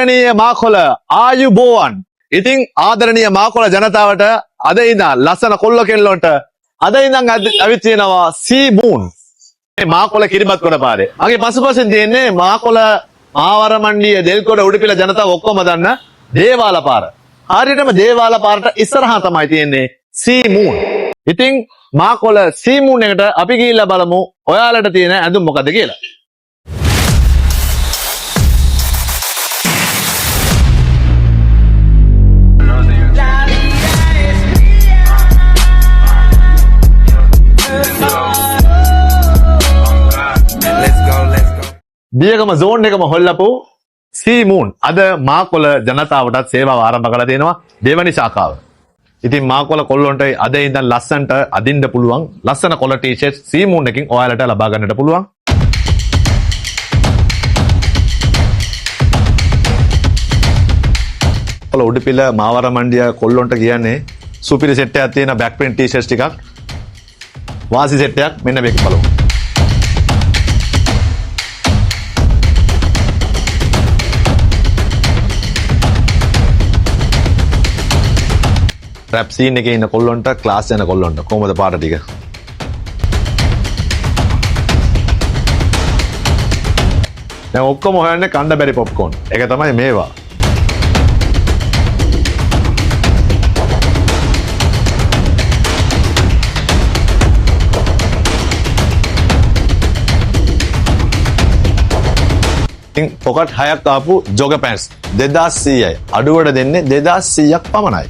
ආදරණීය මාකොළ ආයුබෝවන්. ඉතින් ආදරණීය මාකොළ ජනතාවට අද ඉඳන් ලස්සන කොල්ල කෙල්ලොන්ට අද ඉඳන් ඇවිත් තියෙනවා සී මූන්. මේ මාකොළ කිරිබත් කොට පාරේ. මගේ පසුපසින් තියෙන්නේ මාකොළ මාවර මණ්ඩිය දෙල්කොඩ උඩුපිල ජනතාව ඔක්කොම දන්න දේවාල පාර. හරියටම දේවාල පාරට ඉස්සරහා තමයි තියෙන්නේ සී මූන්. ඉතින් මාකොළ සී මූන් එකට අපි ගිහිල්ලා බලමු ඔයාලට තියෙන ඇඳුම් මොකද කියලා. Let's go, let's go. Biyagama zone එකම හොල්ලපු සී මූන් අද මාකොළ ජනතාවටත් සේවාව ආරම්භ කරලා තියෙනවා දෙවනි ශාඛාව. ඉතින් මාකොළ කොල්ලොන්ට අද ඉඳන් ලස්සනට අදින්න පුළුවන් ලස්සන කොළ ටී-ෂර්ට් සී මූන් එකකින් ඔයාලට ලබා ගන්නට පුළුවන්. කොළ උඩුපිල මාවර මණ්ඩිය කොල්ලොන්ට කියන්නේ සුපිරි සෙට් එකක් තියෙන බෑක් ප්‍රින්ට් ටී-ෂර්ට්ස් ටිකක් වාසි සෙට් එකක් මෙන්න මේක බලමු. රැප් සීන් එකේ ඉන්න කොල්ලොන්ට ක්ලාස් යන කොල්ලොන්ට කොහොමද පාට ටික? දැන් ඔක්කොම හොයන්නේ කණ්ඩ බැරි පොප්කෝන්. ඒක තමයි මේවා. ඉතින් පොකට් හයක් ආපු ජොග පැන්ට්ස් 2100යි. අඩුවට දෙන්නේ 2100ක් පමණයි.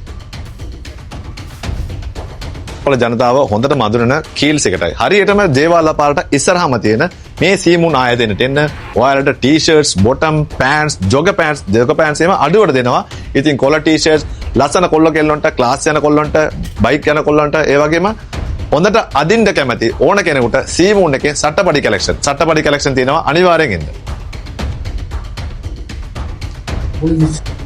කොළ ජනතාව හොඳට මඳුනන කීල්ස් එකටයි. හරියටම දේවාල පාරට ඉස්සරහම තියෙන මේ සීමුන් ආයතනයට එන්න ඔයාලට ටී-ෂර්ට්ස්, බොටම් පෑන්ට්ස්, ජොග පෑන්ට්ස්, ජොග පෑන්ට්ස් එහෙම අඩුවට දෙනවා. ඉතින් කොළ ටී-ෂර්ට්ස් ලස්සන කොල්ල කෙල්ලොන්ට, ක්ලාස් යන කොල්ලොන්ට, බයික් යන කොල්ලොන්ට, ඒ වගේම හොඳට අදින්න කැමති ඕන කෙනෙකුට සීමුන් එකේ සට්ටපඩි කලෙක්ෂන්, සට්ටපඩි කලෙක්ෂන් තියෙනවා අනිවාර්යෙන් එන්න. Please.